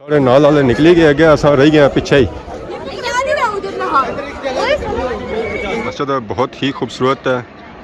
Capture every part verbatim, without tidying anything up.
سارے نال والے نکلی گئے، اگے اساں رہی گئے پچھے ہی۔ مسجد بہت ہی خوبصورت ہے،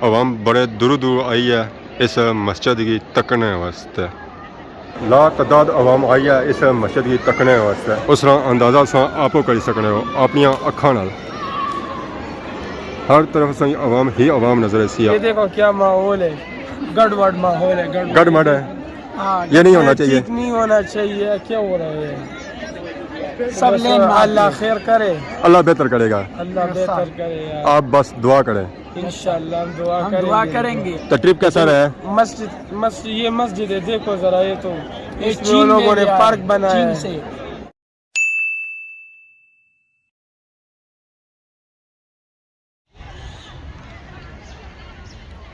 عوام بڑے دوروں دوروں آئی ہے اس مسجد کی تکنے واسطے۔ لا تعداد عوام آئی ہے اس مسجد کی تکنے واسطے۔ اس طرح اندازہ تساں آپو کری سکنے ہو اپنیاں اکھاں نال۔ ہر طرف تساں عوام ہی عوام نظر آئی سی۔ یہ دیکھو کیا ماحول ہے، گڑبڑ ماحول ہے، گڑبڑ۔ گڑبڑ ہے۔ ہاں، یہ نہیں ہونا چاہیے۔ ٹھیک نہیں ہونا چاہیے۔ کیا ہو رہا ہے؟ سب نے اللہ خیر کرے۔ اللہ بہتر کرے گا۔ اللہ بہتر کرے یار۔ آپ بس دعا کریں۔ انشاءاللہ ہم دعا ہم کریں دعا گے۔ کریں گے۔ تو ٹرپ کیسا رہا ہے؟ مسجد، مسجد، یہ مسجد ہے، دیکھو ذرا، یہ تو یہ اس میں چین لوگوں نے پارک بنایا ہے۔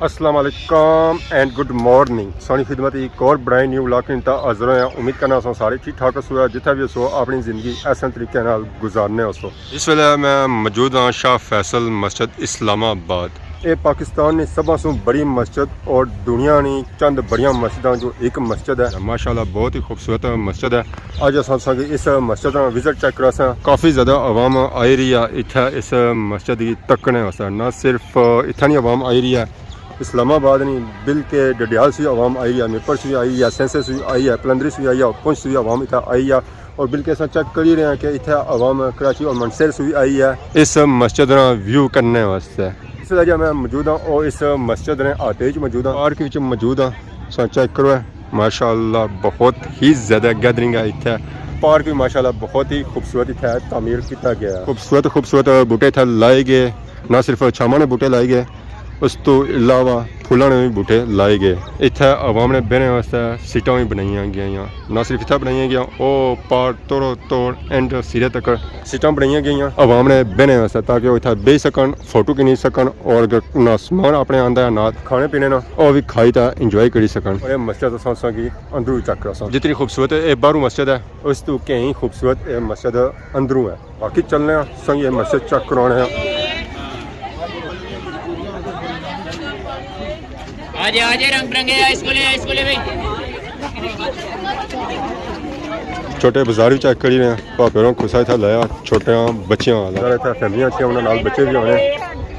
السلام علیکم اینڈ گڈ مارننگ۔ سانی خدمت ایک اور برائے نیو ولاگ نال حاضر ہویا۔ امید کرنا سو سارے ٹھیک ٹھاک ہو سو، جتھا بھی ہو سو اپنی زندگی احسن طریقے نال گزارنے ہو سو۔ اس ویلے میں موجود ہاں شاہ فیصل مسجد اسلام آباد۔ اے پاکستان نی سبھاں سوں بڑی مسجد اور دنیا نی چند بڑیاں مسجداں جو ایک مسجد ہے۔ ماشاءاللہ بہت ہی خوبصورت مسجد ہے۔ اج اساں تساں کی اس مسجد نا وزٹ چیک کراساں۔ کافی زیادہ عوام آئی رہی ہے اتھے اس مسجد کی تکنے واسطے۔ نہ صرف اتھے نی عوام آئی رہی ہے، اسلام آباد نی بلکہ ڈڈیال سے بھی عوام آئی ہے، میرپور سے بھی آئی ہے، سینسر سے بھی آئی ہے، پلندری سے بھی آئی ہے، پونچھ سے بھی عوام اتھے آئی ہے۔ اور بلکہ اساں چیک کری رہے ہیں کہ اتھے عوام کراچی اور منڈسر سے بھی آئی ہے اس مسجد نا ویو کرنے واسطے۔ اس وجہ میں موجود ہاں اور اس مسجد نے آتے وچ موجود ہاں، پارک وچ موجود ہاں۔ اساں چیک کرو ہے، ماشاءاللہ بہت ہی زیادہ گیدرنگ ہے اتھے۔ پارک بھی ماشاءاللہ بہت ہی خوبصورت اتھے تعمیر کیتا گیا ہے۔ خوبصورت خوبصورت بوٹے اتھے لائے گئے، نہ صرف چھاواں نے بوٹے لائے گئے، اس تو علاوہ پھلاں نے بھی بوٹے لائے گئے۔ اتھے عوام نے بہنے واسطے سیٹاں بھی بنائیاں گئیاں، نہ صرف اتھے بنائیاں گئیاں، او پار توڑو توڑ اینڈ سرے تک سیٹاں بنائیاں گئیاں عوام نے بہنے واسطے، تاکہ وہ اتھے بہی سکن، فوٹو کھنی سکن، اور اگر انہاں سامان اپنے آندا ہے نال کھانے پینے نا، او بھی کھائی تے انجوائے کری سکن۔ اور یہ مسجد اساں تساں کی اندروں چیک کراساں۔ جتنی خوبصورت ہے، یہ باہروں مسجد ہے، اس تو کہیں خوبصورت یہ مسجد اندروں ہے۔ باقی چلنے ہاں، تساں کی یہ مسجد چیک کرانے ہاں۔ آ جے، آ جے، رنگ برنگے آئس کولے، آئس کولے بھائی۔ چھوٹے بازار بھی چیک کری رہے ہیں، پاپے ہوروں کسا اتھا لایا چھوٹیاں بچیاں والا۔ ذرا اتھا فیملیاں اچھیاں، انہاں نال بچے بھی ہونے،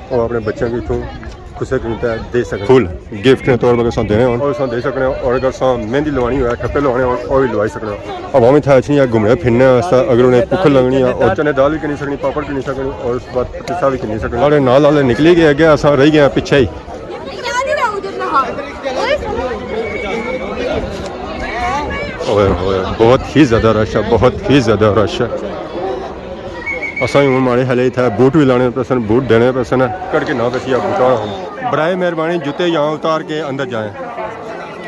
او اپنے بچیاں کی اتھوں کسے کو تے دے سکن۔ فل گفٹ نے طور پر اساں دینے ہون۔ اور اساں دے سکنے ہو، اور اگر اساں مہندی لوانی ہوئے، ٹھپے لوانے ہون، او بھی لوائی سکنے ہو۔ عوام اتھا اچھنی ہے گھومنے پھرنے واسطے، اگر انہیں بھکھ لگنی ہے اور چنے دال بھی کھنی سکنی، پاپڑ کھنی سکنی، اور اس بعد پتیسا بھی کھنی سکنی۔ سارے نال والے نکلی گئے، اگے اساں رہی گئے پچھے ہی۔ اوئے ہوئے، بہت ہی زیادہ رش ہے، بہت ہی زیادہ رش ہے۔ اساں ہی ہن ماڑے ہلے اتھے بوٹ وی لانے پیسن، بوٹ دینے پیسن۔ کڈ کے نہ پیسی آ بوٹاں۔ برائے مہربانی جوتے یہاں اتار کے اندر جائیں۔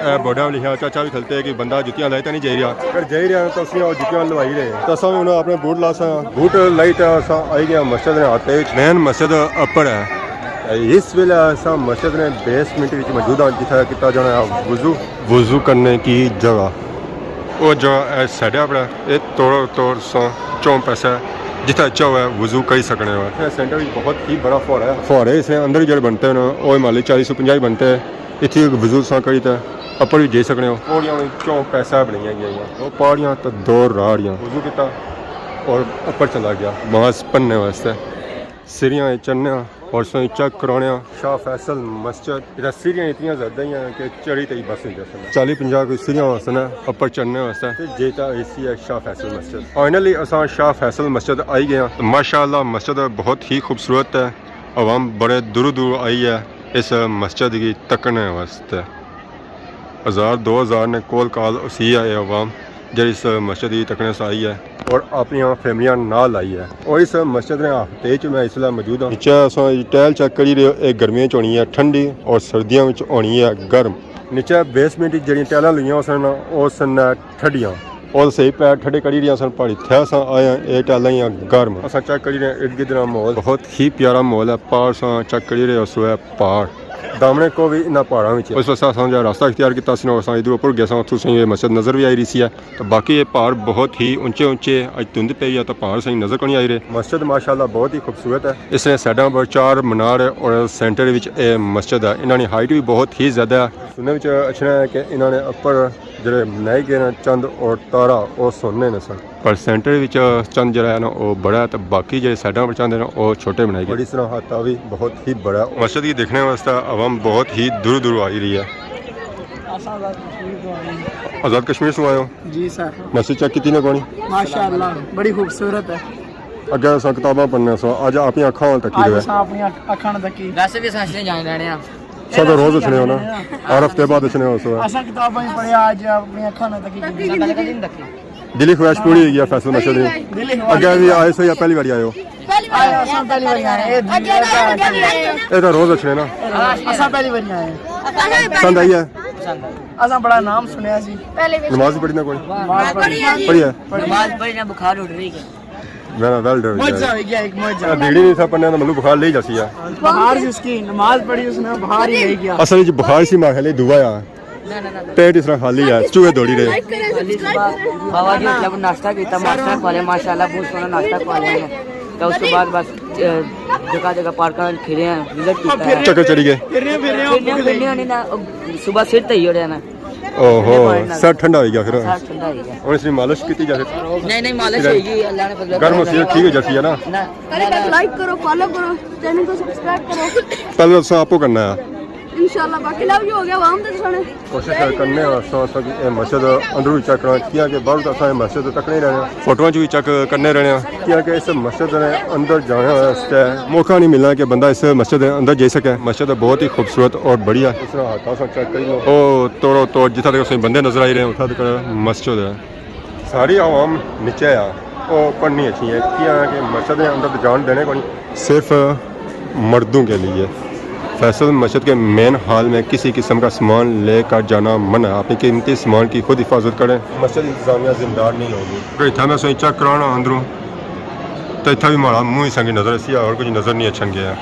اے بورڈاں وچ لکھیا، چاچا وی کھلتے کہ بندہ جتیاں لائی تے نہیں جائی رہیا۔ اگر جائی رہیا تو اسی او جتیاں لوائی رہے۔ تو اساں ہن اپنے بوٹ لاساں، بوٹ لائی تے اساں آئی گئے مسجد نے آتے وچ۔ مین مسجد اپر ہے۔ اس ویلے اساں مسجد نے بیسمنٹ وچ موجود ہاں، جتھے کیتا جانا ہے وضو۔ وضو کرنے کی جگہ۔ او جگہ اے سائیڈ اپر ہے، اے توڑو توڑ ساں چون پیسے جتھے اچھا ہوئے وضو کری سکنے ہو۔ اے سینٹر وچ بہت ہی بڑا فوارہ ہے۔ فوارے اس نے اندر جڑے بنتے ہیں نا، او مالی چالیس سو پنجاہ بنتے ہیں۔ اتھے وضو ساں کری تے اپر وی جائی سکنے ہو۔ پوڑیاں وی چون پیسے بنائیاں گئیاں۔ او پاڑیاں تے دو راڑیاں۔ وضو کیتا اور اپر چلا گیا نماز پڑھنے واسطے۔ سیڑھیاں چڑھنے آں اور سوئی چیک کرانے آں۔ شاہ فیصل مسجد، اتھا سیڑھیاں اتنیاں زیادہ ہیں کہ چڑھی تے ہی بس نہیں جا سکتا۔ چالی پنجاہ کوئی سیڑھیاں واسطے نا، اپر چڑھنے واسطے۔ تے جیتا اے سی ہے شاہ فیصل مسجد۔ فائنلی اساں شاہ فیصل مسجد آئی گئے ہاں۔ ماشاءاللہ مسجد بہت ہی خوبصورت ہے۔ عوام بڑے دور دور آئی ہے اس مسجد کی تکنے واسطے۔ ہزار دو ہزار نے کول کال اسی ہے یہ عوام جڑی اس مسجد کی تکنے سے آئی ہے اور اپنی فیملیاں نال آئی ہے۔ اور اس مسجد نے آتے چ میں اس ویلے موجود ہاں۔ نیچے اساں ٹائل چیک کری رہے ہو، یہ گرمیاں چ ہونی ہے ٹھنڈی اور سردیاں وچ ہونی ہے گرم۔ نیچے بیسمنٹ وچ جڑیاں ٹائلاں لگیاں اس نے، اس نے ٹھڈیاں۔ اور صحیح پیر ٹھڈے کری رہے سن، پہاڑی تھے اساں آئے ہیں، یہ ٹائلاں ہی گرم۔ اساں چیک کری رہے ہیں ارد گرد نا ماحول، بہت ہی پیارا ماحول ہے۔ پار اساں چیک کری رہے ہو سو ہے پار۔ دامنے کو بھی انہاں پہاڑاں وچ۔ اس واسطے اساں جیہڑا راستہ اختیار کیتا سی نا، اساں ادھر اوپر گئے ساں، اتھوں سائیں یہ مسجد نظر بھی آئی رہی سی ہے۔ تو باقی یہ پہاڑ بہت ہی اونچے اونچے، اج دھند پئی ہے تو پہاڑ سائیں نظر کونی آئی رہے۔ مسجد ماشاءاللہ بہت ہی خوبصورت ہے۔ اس نے سائیڈاں پر چار مینار ہے اور سینٹر وچ اے مسجد ہے۔ انہاں نے ہائٹ بھی بہت ہی زیادہ ہے۔ سننے وچ اچھنا ہے کہ انہاں نے اپر جڑے بنائے گئے نا چند اور تارا، او سونے نے سن۔ پر سینٹر وچ چند جڑا ہے نا، او بڑا ہے، تے باقی جڑے سائیڈاں پر چند ہے نا، او چھوٹے بنائے گئے۔ بڑی سراحت آ وی بہت ہی بڑا ہے۔ مسجد کی دیکھنے واسطے عوام بہت ہی دور دور آئی رہی ہے۔ آزاد کشمیر سوں آئے ہو؟ جی سر۔ مسجد چیک کیتی نا کونی؟ ماشاءاللہ، بڑی خوبصورت ہے۔ اگے اساں کتاباں پڑھنے سو، اج اپنی اکھاں نال تکی آج رہے۔ اساں اپنی اکھ-، اکھاں نال تکی۔ ویسے بھی اساں اچھنے جان رہنے ہاں۔ سو تو روز اچھنے ہو نا، ہر ہفتے بعد اچھنے ہو سو۔ اساں کتاباں ہی پڑھیا، اج اپنی اکھاں نال تکی۔ دلی خواہش پوری ہوئی ہے فیصل مسجد دی۔ دلی خواہش۔ اگے بھی آئے سو یا پہلی باری آئے ہو؟ آج اساں پہلی باری آئے، اے دلی خواہش۔ اے تو روز اچھنے نا۔ اساں پہلی باری آئے۔ پسند آئی ہے؟ اساں بڑا نام سنیا سی۔ نماز پڑھی نا کوئی؟ نماز پڑھی۔ پڑھی ہے؟ نماز پڑھی نا، بخار اٹھ رہی ہے۔ میں نہ ویل ڈر گیا۔ معجزہ ہو گیا، ایک معجزہ۔ بھیڑی نہیں تھا پڑھنے تو ملو بخار لے جاسی ہے۔ بخار سی اس کی، نماز پڑھی اس نے، بخار ہی لے گیا۔ اصل وچ بخار سی، ماں خیال دعا آ۔ نہ، نہ، نہ، نہ۔ پیٹ اس طرح خالی ہے، چوہے دوڑی رہے۔ خالی صبح بابا جی ہوٹل پر ناشتہ کیتا، ماسٹر کھوالے، ماشاءاللہ بہت سوہنا ناشتہ کھوالے ہیں۔ تو اس کے بعد بس، اے، جگہ جگہ پارکاں وچ پھرے ہیں، وزٹ کیتا ہے۔ چکر چلی گئے۔ پھرنے، پھرنے، پھرنے ہونے نا، صبح سر تے ہی ہو رہا نا۔ اوہو، سر ٹھنڈا ہوئی گیا پھر۔ سر ٹھنڈا ہوئی گیا۔ ہن اس نی مالش کیتی جا پھر؟ نہیں، نہیں، مالش ہوئی گئی، اللہ نے فضل گرم کرم ہوسی، ٹھیک ہو جاسی ہے نا؟ نہ، نہ، نہ۔ لائک کرو، فالو کرو، چینل کو سبسکرائب کرو۔ پہلے اساں آپو کرنا ہے۔ انشاءاللہ، باقی لو یو ہو گیا عوام دے سامنے۔ کوشش کرنے آں اساں، اساں کی اے مسجد اندروں وی چیک کراں، کیاں کہ باہروں تاں اساں اے مسجد تکنے رہنے آں، فوٹواں چ وی چیک کرنے رہنے آں، کیاں کہ اس مسجد نے اندر جانے واسطے موقع نہیں ملنا کہ بندہ اس مسجد دے اندر جائی سکے۔ مسجد بہت ہی خوبصورت اور بڑی ہے۔ اس طرح ہاتھاں سے چیک کری لو۔ او توڑو توڑ، جتھا تک اساں بندے نظر آئی رہے ہیں، اتھا تک مسجد ہے۔ ساری عوام نیچے آ، او پڑھنی اچھی ہے، کیاں کہ مسجد دے اندر تو جان دینے کو نہیں۔ صرف مردوں کے لیے۔ فیصل مسجد کے مین ہال میں کسی قسم کا سامان لے کر جانا منع ہے۔ اپنی قیمتی سامان کی خود حفاظت کریں۔ مسجد انتظامیہ ذمہ دار نہیں ہوگی۔ اگر اتھا میں سوئی چیک کرانا اندروں، تو اتھا بھی ماڑا منہ ہی سنگی نظر سی، اور کچھ نظر نہیں اچھن گیا۔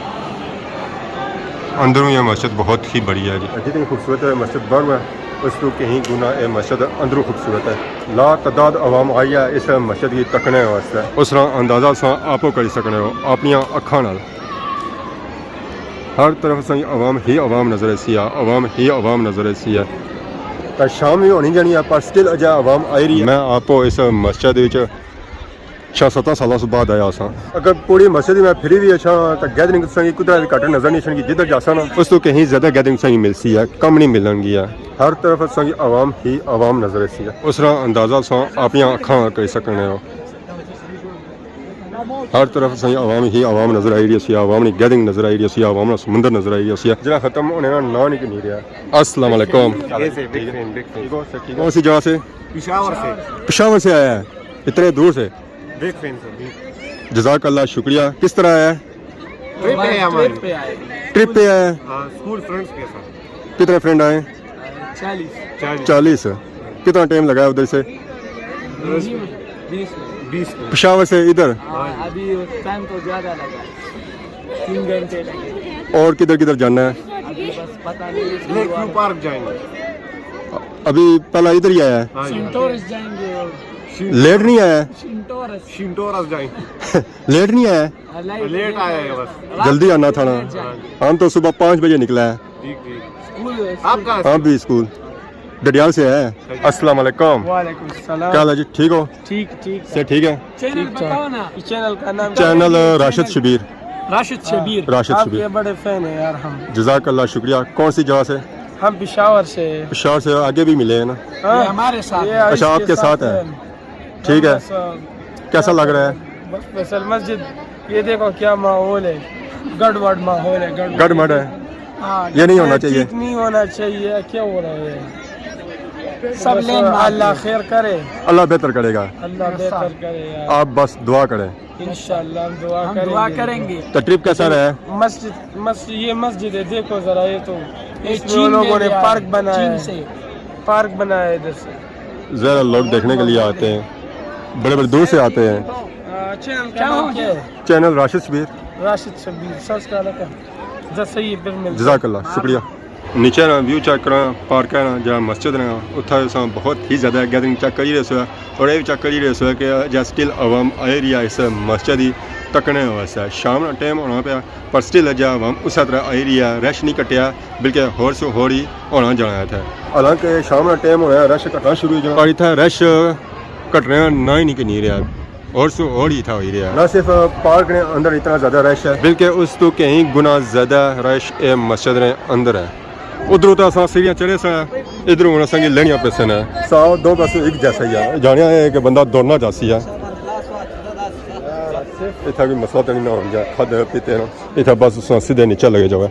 اندروں یہ مسجد بہت ہی بڑی ہے جی۔ جتنی خوبصورت ہے مسجد باہروں ہے، اس تو کہیں گنا یہ مسجد اندروں خوبصورت ہے۔ لا تعداد عوام آئی ہے اس مسجد کی تکنے واسطے۔ اس طرح اندازہ ساں آپو کری سکنے ہو اپنیاں اکھاں نال۔ ہر طرف سائیں عوام ہی عوام نظر ایسی ہے، عوام ہی عوام نظر ایسی ہے۔ تے شام بھی ہونی جانی ہے، پر سٹل اجے عوام آئی رہی ہے۔ میں آپو اس مسجد وچ چھ ستاں سالاں سے بعد آیا ساں۔ اگر پوری مسجد میں پھری بھی اچھا، تو گیدرنگ تساں کی کدھر بھی گھٹ نظر نہیں اچھن گی، جدھر جاساں نا۔ اس تو کہیں زیادہ گیدرنگ تساں کی ملسی ہے، کم نہیں ملن گی ہے۔ ہر طرف تساں کی عوام ہی عوام نظر ایسی ہے۔ اس طرح اندازہ تساں اپنیاں اکھاں کری سکنے ہو۔ ہر طرف سائیں عوام ہی عوام نظر آئی رہی سی، عوام نی گیدرنگ نظر آئی رہی سی، عوام نا سمندر نظر آئی رہی سی، جڑا ختم ہونے نا نام نہیں لے رہا۔ السلام علیکم۔ Yes, sir, big fan, big fan. ٹھیک ہو سر، ٹھیک ہو؟ کون سی جگہ سے؟ پشاور سے۔ پشاور سے آیا ہے، اتنے دور سے۔ Big fan, sir, big. جزاک اللہ، شکریہ۔ کس طرح آیا ہے؟ ٹرپ پہ آئے ہماری۔ ٹرپ پہ آیا ہے۔ ہاں، اسکول فرینڈز کے ساتھ۔ کتنے فرینڈ آئے؟ چالیس۔ چالیس۔ چالیس۔ کتنا ٹائم لگا ہے ادھر سے؟ بیس منٹ۔ بیس منٹ۔ پشاور سے ادھر؟ ہاں، ابھی ٹائم تو زیادہ لگا۔ تین گھنٹے لگے۔ اور کدھر کدھر جانا ہے؟ ابھی بس پتہ نہیں۔ لیک ویو پارک جائیں گے۔ ابھی پہلا ادھر ہی آیا ہے؟ ہاں جی۔ شنٹورس جائیں گے۔ لیٹ نہیں آیا ہے؟ شنٹورس۔ شنٹورس جائیں گے۔ لیٹ نہیں آیا ہے؟ لیٹ آیا ہے بس۔ جلدی آنا تھا نا۔ ہاں۔ ہم تو صبح پانچ بجے نکلا ہے۔ ٹھیک، ٹھیک۔ اسکول، آپ کہاں سے؟ ہم بھی اسکول ڈڈیال سے ہیں۔ السلام علیکم۔ وعلیکم السلام۔ کیا حال ہے جی؟ ٹھیک ہو؟ ٹھیک، ٹھیک۔ سے ٹھیک ہے؟ چینل ٹھیک ٹھاک۔ بتاؤ نا، اس چینل کا نام کیا ہے؟ چینل راشد شبیر۔ راشد شبیر۔ راشد آپ شبیر۔ کے بڑے فین ہیں یار ہم۔ جزاک اللہ، شکریہ۔ کون سی جگہ سے؟ ہم پشاور سے۔ پشاور سے آگے بھی ملے ہیں نا؟ ہاں۔ یہ ہمارے ساتھ۔ یہ اچھا، آپ کے ساتھ ہیں۔ ٹھیک ہے۔ بس، آ، کیسا لگ رہا ہے؟ بس فیصل مسجد، یہ دیکھو کیا ماحول ہے، گڑ وڑ ماحول ہے، گڑ وڑ۔ گڑ مڑ ہے۔ ہاں، یہ نہیں ہونا چاہیے۔ ٹھیک نہیں ہونا چاہیے، کیا ہو رہا ہے؟ سب بس، اللہ خیر کرے۔ اللہ بہتر کرے گا۔ اللہ بہتر کرے یار۔ آپ بس دعا کریں۔ انشاءاللہ ہم دعا ہم کریں دعا گے۔ کریں گے۔ تو ٹرپ کیسا رہا ہے؟ مسجد، مسجد، یہ مسجد ہے، دیکھو ذرا، یہ تو یہ اس میں چین وہ لوگوں نے لیا پارک ہے، بنایا چین ہے۔ سے۔ پارک بنایا ہے ادھر سے۔ زیادہ لوگ دیکھنے کے لیے آتے ہیں، بڑے بڑے دور سے آتے ہیں۔ آ، چینل کا نام کیا ہے؟ چینل راشد شبیر۔ راشد شبیر، سبسکرائب کریں۔ اچھا، صحیح ہے، پھر ملتے ہیں۔ جزاک اللہ، شکریہ۔ نیچے نا ویو چیک کراں، پارک ہے نا، جہاں مسجد نا، اتھا اساں بہت ہی زیادہ گیدرنگ چیک کری رہے سو، اور یہ بھی چیک کری رہے سو کہ اجا سٹل عوام آئی رہی ہے اس مسجد ہی تکنے واسطے۔ شام نا ٹائم ہونا پیا، پر سٹل اجا عوام اس طرح آئی رہی ہے، رش نہیں کٹیا، بلکہ ہور سو ہور ہی ہونا جانا ہے اتھے۔ حالانکہ شام نا ٹائم ہونا ہے، رش کٹنا شروع ہو جانا، پر اتھے رش کٹنے نا نہ ہی نہیں کنی رہا۔ ہور سو ہور ہی اتھا ہوئی رہیا۔ نہ صرف پارک نے اندر اتنا زیادہ رش ہے، بلکہ اس تو کہیں گنا زیادہ رش اے مسجد نے اندر ہے۔ ادھروں تو اساں سیڑھیاں چڑھے سا، ادھروں ہن اساں کی لہنیاں پیسن ہے۔ ساؤ دو پاسوں ایک جیسا ہی ہے، جانیا ہے کہ بندہ دوڑنا جاسی ہے۔ اتھا کوئی مسئلہ تو نہیں نہ ہو گیا، کھادے پیتے نا، اتھا بس اساں سیدھے نیچے لگے جاوے۔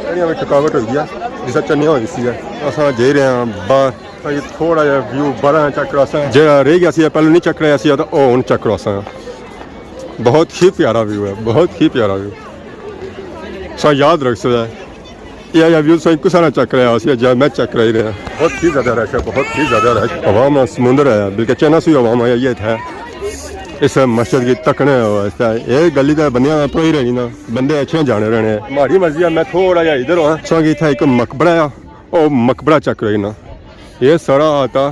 چڑھیاں وچ تھکاوٹ ہوئی گیا، جس طرح چڑھنیاں ہوئی سی ہے۔ اساں جائی رہے ہیں باہر، تاکہ تھوڑا جہا ویو باہر چیک کراساں۔ جہڑا رہ گیا سی پہلے نہیں چیک کرایا سی، تو او ہن چیک کراساں۔ بہت ہی پیارا ویو ہے، بہت ہی پیارا ویو۔ سا یاد رکھ سکتا ہے۔ یہ جا ویو تساں کسا نہ چیک کرایا ہوسی، جا میں چیک کرائی رہا۔ بہت ہی زیادہ رش ہے، بہت ہی زیادہ رش۔ عوام نا سمندر ہے، بلکہ چائنا سو عوام آئی ہے اتھے اس مسجد کی تکنے واسطے۔ یہ گلی تے بندیاں پروئی رہنی نا، بندے اچھے جانے رہنے۔ ماڑی مرضی ہے، میں تھوڑا جہا ادھر ہاں۔ تساں کی اتھے ایک مقبرہ ہے، او مقبرہ چیک کرائی نا۔ یہ سارا آتا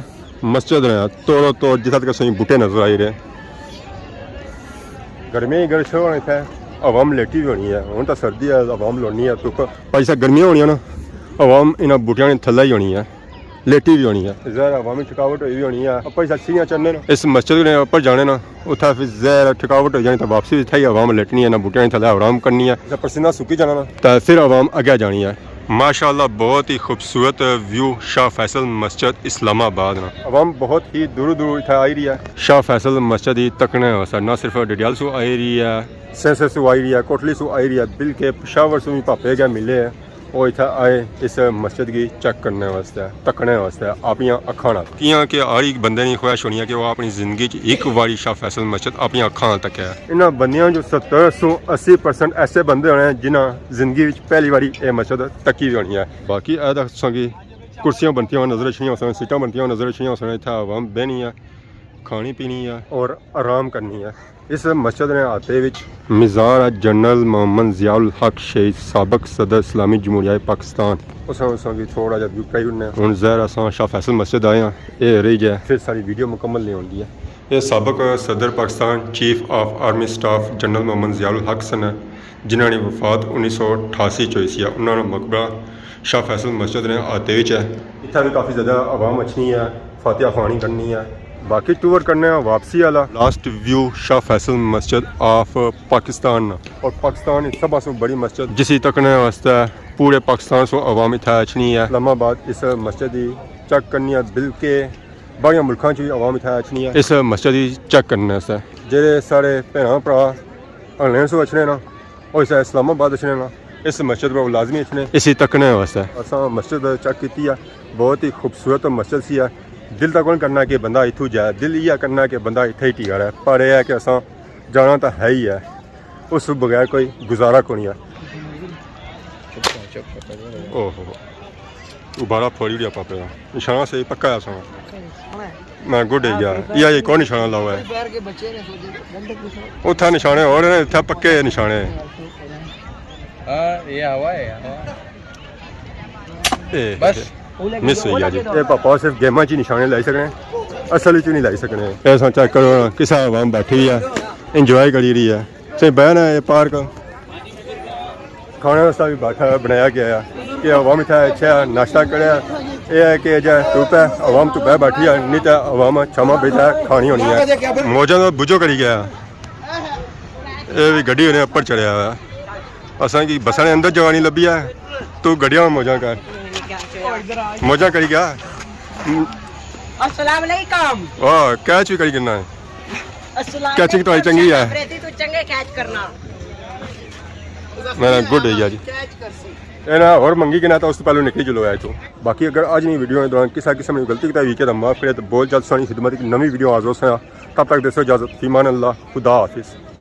مسجد رہا، توڑو توڑ جتھا تک تساں بوٹے نظر آئی رہے۔ گرمیاں ہی گرمی ہونے اتھے عوام لیٹی بھی ہونی ہے، ہن تاں سردی ہے، عوام لوڑنی ہے دھپ۔ بھائی صاحب، گرمیاں ہونیاں نا، عوام انہاں بوٹیاں نے تھلے ہی ہونی ہے، لیٹی بھی ہونی ہے۔ ظاہر ہے عوامی تھکاوٹ ہوئی بھی ہونی ہے۔ اپر اس سیڑھیاں چڑھنے نا، اس مسجد نے اپر جانے نا، اتھا پھر ظاہر ہے تھکاوٹ ہو جانی، تاں واپسی اتھا ہی عوام لیٹنی ہے، انہاں بوٹیاں نے تھلے آرام کرنی ہے۔ جب پسینہ سکی جانا نا، تاں پھر عوام اگے جانی ہے۔ ماشاءاللہ، بہت ہی خوبصورت ویو شاہ فیصل مسجد اسلام آباد نا۔ عوام بہت ہی دور دور اتھا آئی رہی ہے شاہ فیصل مسجد ہی تکنے واسطے، نہ صرف ڈڈیال سو آئی رہی ہے، سینسر سو آئی رہی ہے، کوٹلی سو آئی رہی ہے، بلکہ پشاور سو بھی پاپے گئے ملے ہیں۔ وہ اتھا آئے اس مسجد کی چیک کرنے واسطے، تکنے واسطے اپنیاں اکھاں نال۔ کیاں کہ ہر ایک بندے نی خواہش ہونی ہے کہ وہ اپنی زندگی چ ایک واری شاہ فیصل مسجد اپنیاں اکھاں تکے۔ انہاں بندیاں جو ستر سو اسی پرسنٹ ایسے بندے ہونے ہیں جنہاں زندگی وچ پہلی واری اے مسجد تکی بھی ہونی ہے۔ باقی اے تساں کی کرسیاں بنتیاں ہوئیاں نظر اچھنیاں ہوسن، سیٹاں بنتیاں ہوئیاں نظر اچھنیاں ہوسن، اتھا عوام بہنی ہے، کھانی پینی ہے اور آرام کرنی ہے۔ اس مسجد نے آتے وچ مزار ہے جنرل محمد ضیاء الحق شہید سابق صدر اسلامی جمہوریہ پاکستان۔ اساں اساں کی تھوڑا جہا ویو کرائی اڑنے۔ ہن ظاہر اساں شاہ فیصل مسجد آئے ہاں، اے رہی جائے، پھر ساری ویڈیو مکمل نہیں ہوندی ہے۔ یہ سابق صدر پاکستان، چیف آف آرمی سٹاف جنرل محمد ضیاء الحق سن، جنہاں نی وفات انیس سو اٹھاسی چ ہوئی سی۔ انہاں نا مقبرہ شاہ فیصل مسجد نے آتے وچ ہے۔ اتھا بھی کافی زیادہ عوام اچھنی ہے، فاتحہ خوانی کرنی ہے۔ باقی ٹور کرنے آں واپسی والا۔ لاسٹ ویو شاہ فیصل مسجد آف پاکستان نا، اور پاکستان نی سب سو بڑی مسجد، جسی تکنے واسطے پورے پاکستان سو عوام اتھا اچھنی ہے۔ اسلام آباد اس مسجد دی چیک کرنی ہے، بلکہ باقی ملکاں چ بھی عوام اتھا اچھنی ہے اس مسجد کی چیک کرنے واسطے۔ جہڑے سارے بھیناں بھرا انگلینڈ سو اچھنے نا، او اس اسلام آباد اچھنے نا، اس مسجد پر لازمی اچھنے، اسی تکنے واسطے۔ اساں مسجد چیک کیتی ہے، بہت ہی خوبصورت مسجد سی ہے۔ دل تاں کون کرنا کہ بندہ اتھوں جائے، دل یہ کرنا کہ بندہ اتھے ہی ٹکا رہے، پر یہ ہے کہ اساں جانا تاں ہے ہی ہے، اس بغیر کوئی گزارا کونی ہے۔ اوہو، دوبارہ پھوڑی اڑیا پاپے دا۔ نشانہ صحیح پکا ہے ساں۔ میں گڈ ہی گیا۔ یہ یہ کون نشانہ لاؤ ہے؟ اتھا نشانے اور نے، اتھا پکے نشانے۔ ہاں، یہ ہوا ہے، ہوا۔ اے، بس۔ مس ہوئی گیا جی۔ اے پاپا صرف گیماں چ ہی نشانے لائی سکنے، اصل وچ نہیں لائی سکنے۔ اے ساں چیک کرو نا، کسا عوام بیٹھی ہوئی ہے، انجوائے کری رہی ہے۔ سے بہن ہے یہ پارک۔ کھانے واسطے بھی بیٹھا ہے، بنایا گیا ہے کہ عوام اتھا اچھا ناشتہ کرے۔ یہ ہے کہ جے دھوپ ہے، عوام تو بہ بیٹھی ہے، نہیں تو عوام چھاواں بیٹھا ہے، کھانی ہونی ہے۔ موجاں دا بجو کری گیا۔ یہ بھی گڈی ہونے اپر چڑھیا ہوا ہے۔ اساں کی بساں نے اندر جگہ نہیں لبھی ہے، تو گڈیاں موجاں کر۔ موجاں کری گیا۔ السلام علیکم۔ واہ، کیچ بھی کری گنا ہے۔ السلام کیچنگ تو آئی علیکم، چنگی ہے۔ پریتی تو چنگے کیچ کرنا۔ میرا گڈ ہے یار جی۔ کیچ کرسی۔ اے نا اور منگی کے نا تو اس تو پہلے نکلی چلو آئے تو۔ باقی اگر اج نی ویڈیو دوران کسا قسم کی غلطی کیتا وی کیا تو معاف کرے تو بہت جلد سانی خدمت ایک نوی ویڈیو حاضر ہوساں۔ تب تک دیسو اجازت، فی امان اللہ، خدا حافظ۔